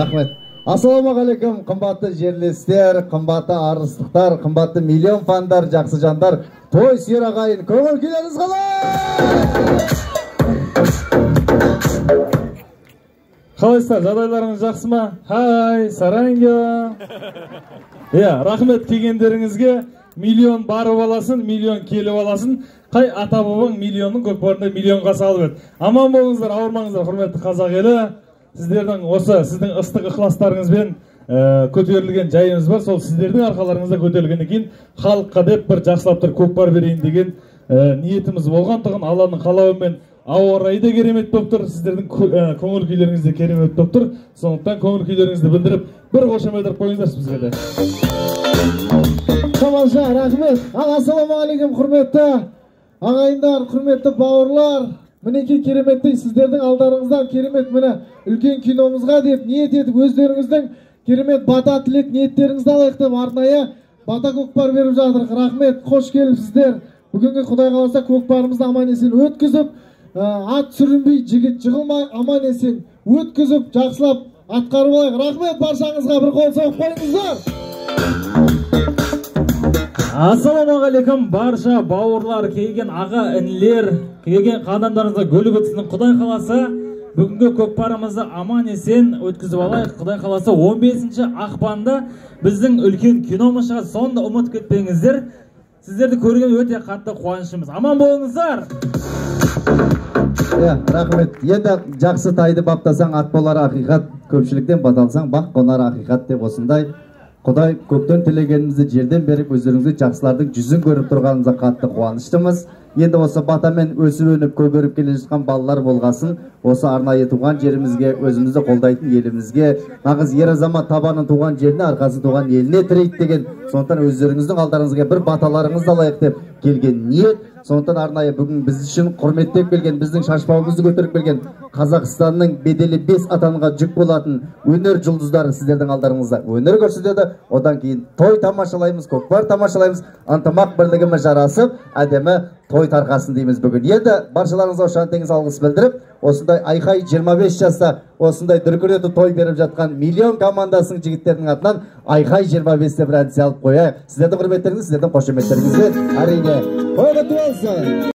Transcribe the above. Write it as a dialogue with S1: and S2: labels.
S1: Рахмет. Ассалаумағалейкум, қымбатты жерлестер, қымбатты арыстықтар, қымбатты миллион фандар, жақсы жандар, той сүйер ағайын, көңіл күйлеріңіз қалай?
S2: Қалайсыздар, жағдайларыңыз жақсы ма? Хай, сарангё. Иә, рахмет келгендеріңізге. Миллион барып аласын, миллион келіп аласын. Қай ата-бабаң миллионның көкпарында миллионға салып еді. Аман болыңыздар, ауырмаңыздар, құрметті қазақ елі. Сіздердің осы, сіздің ыстық ықыластарыңызбен көтерілген жайымыз бар. Сол сіздердің арқаларыңызда көтерілгеннен кейін халыққа деп бір жақсылап тұр көкпар берейін деген ниетіміз болғандығын, Алланың қалауымен ауа райы да керемет болып тұр, сіздердің көңіл күйлеріңіз де керемет болып тұр. Сондықтан көңіл күйлеріңізді білдіріп, бір қошемет қойыңыздаршы бізге де.
S1: Тамаша, рахмет. Ал, ассалаумағалейкум, құрметті ағайындар, құрметті бауырлар. Мінекей кереметтей сіздердің алдарыңыздан керемет міне үлкен киномызға деп ниет етіп өздеріңіздің керемет бата тілек ниеттеріңізді алайық деп арнайы бата көкпар беріп жатырық. Рахмет, қош келіпсіздер. Бүгінгі Құдай қаласа көкпарымызды аман есен өткізіп, ат сүрінбей, жігіт жығылмай аман есен өткізіп, жақсылап атқарып алайық. Рахмет баршаңызға, бір қол соғып қойыңыздар.
S2: Ассалаумағалейкум, барша бауырлар, келген аға інілер, келген қадамдарыңызға гүл бітсін. Құдай қаласа бүгінгі көкпарымызды аман есен өткізіп алайық. Құдай қаласа 15 ақпанда біздің үлкен киномыз шығады, соны да ұмытып кетпеңіздер. Сіздерді көрген өте қатты қуанышымыз. Аман болыңыздар.
S1: Иә, рахмет. Енді жақсы тайды баптасаң ат болар ақиқат, көпшіліктен бата алсаң бақ қонар ақиқат деп осындай Құдай көктен тілегенімізді жерден беріп, өздеріңізге жақсылардың жүзін көріп тұрғанымызға қатты қуаныштымыз. Енді осы батамен өсіп өніп көгеріп келе жатқан балалар болғасын, осы арнайы туған жерімізге, өзімізді қолдайтын елімізге, нағыз ер азамат табанын туған жеріне, арқасын туған еліне тірейді деген, сондықтан өздеріңіздің алдарыңызға бір баталарыңызды алайық деп келген ниет. Сондықтан арнайы бүгін біз үшін құрметтеп келген, біздің шашбауымызды көтеріп келген Қазақстанның беделі 5 атанға жүк болатын өнер жұлдыздары сіздердің алдарыңызда өнер көрсетеді. Одан кейін той тамашалаймыз, көкпар тамашалаймыз, ынтымақ бірлігіміз жарасып, әдемі той тарқасын дейміз бүгін. Енді баршаларыңызға ұшан теңіз алғыс білдіріп, осындай айқай 25 жаста осындай дүркіретіп той беріп жатқан миллион командасының жігіттерінің атынан айқай 25 деп бір ән салып қояйық. Сіздердің құрметтеріңіз, сіздердің қошеметтеріңізбен әрине. Той құтты болсын.